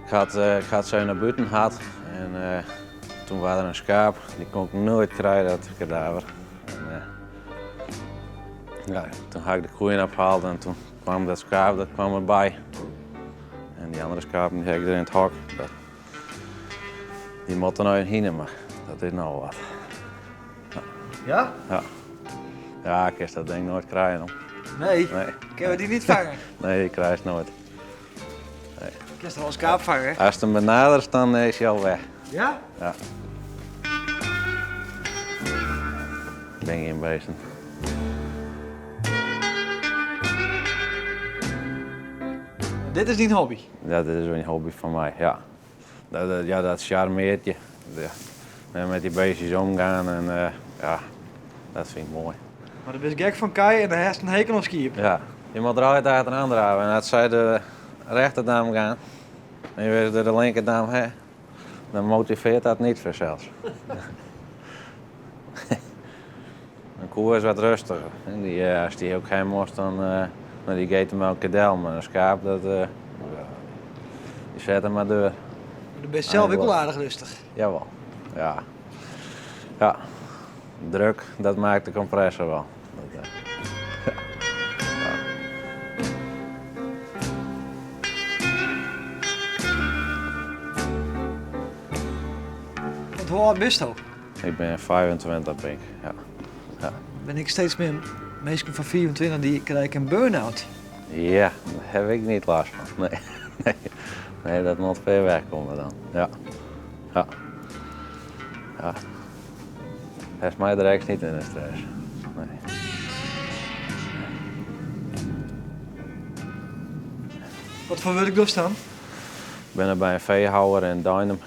Ik hat, ik hat se nei bûten hat en toen waard der in skaap, dy kon ik noait krije, dat kadaver. En, ja, toen ha ik de koeien ophaald en toen kwam dat skaap, dat kwam derby. En dy andere skapen dy ha ik der yn it hok. Dat, dy moatte noch hinne, mar dat is nochal wat. Ja? Ja? Ja. Ja, kinst dat ding noait krije dan. Nee? Nee. Kinne we dy niet fange? Nee, dy krijst noait. Nee. Kinst der wol in skaap fange? Ast him benaderst, dan is hy al weg. Ja? Ja. Bin gjin beesten. Dit is dyn hobby? Ja, dit is in hobby fan my, ja. Dat, ja, dat charmeert je. Ja. Met die beestjes omgaan en uh, ja, dat vind ik mooi. Mar do bist gek fan kij en dan hast in hekel oan skiep. Ja, je moet er altijd achteraan draven. En as sy de rechterdam gaan en je wil de linkerdam hè, dan motiveert dat niet fansels. Een koe is wat rustiger. En die, eh, as dy ook heen moast, dan uh, nou, die geet hem wel een kedel, mar in skaap, dat, uh, dy set him mar deur. Do bist sels ek wol aardich rêstich. Jawel, ja. Ja, druk, dat maakt de compressor wel. Dat, uh, ja. Want hoe âld bisto? Ik bin 25 bin ik, ja. ja. Bin ik steeds mear minsken fan 25 dy krije in burn-out. Ja, dêr ha ik net lêst fan. Nee, nee. Nee, dat moat ver weg komme dan. Ja. Ja. Ja. Hast my direkt net yn de stress. Nee. Wat foar wurk dochst dan? Ik bin by in feehouwer yn Deinum.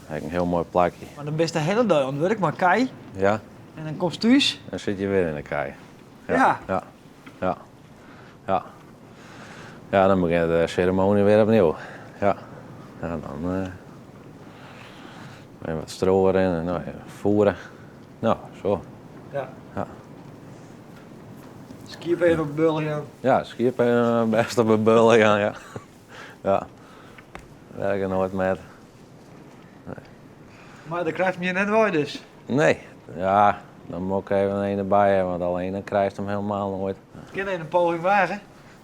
Ha ik in hiel moai plakje. Mar dan bist de hiele dei oan it wurk mei kij. Ja. En dan komst thús. Dan sit je wer yn de kij. Ja. Ja. Ja. Ja. Ja, dan begjint de seremoanje wer opnij. Ja. Ja, dan uh, wat stro deryn en nou, voeren. Nou, zo. Ja. Ja. Skiep even op de bullen gaan. Ja, skiep even best op de bullen gaan, ja. Ja. Werke noait met. Nee. Mar dêr krijst my net wei dus? Nee. Ja, dan moet ik even een erbij hebben, want alleen dan krijst him helemaal noait. Kin even in poging wage?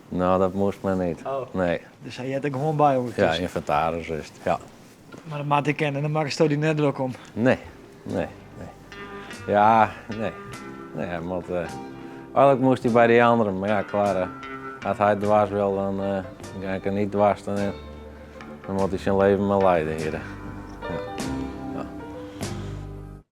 Nou, dat moest mar net. Oh. Nee. Dus hy heart der gewoan by Ja, ynventaris is it, ja. Mar dat moat ek kinne, dan makkesto dy net drok om. Nee, nee, nee. Ja, nee. Nee, hy moat, uh, eigenlijk moest hy by dy anderen, mar ja, klaar. Uh, as hy dwers wil, dan uh, gean ik der net dwers. Dan, dan moat hy syn leven mar liede hjir.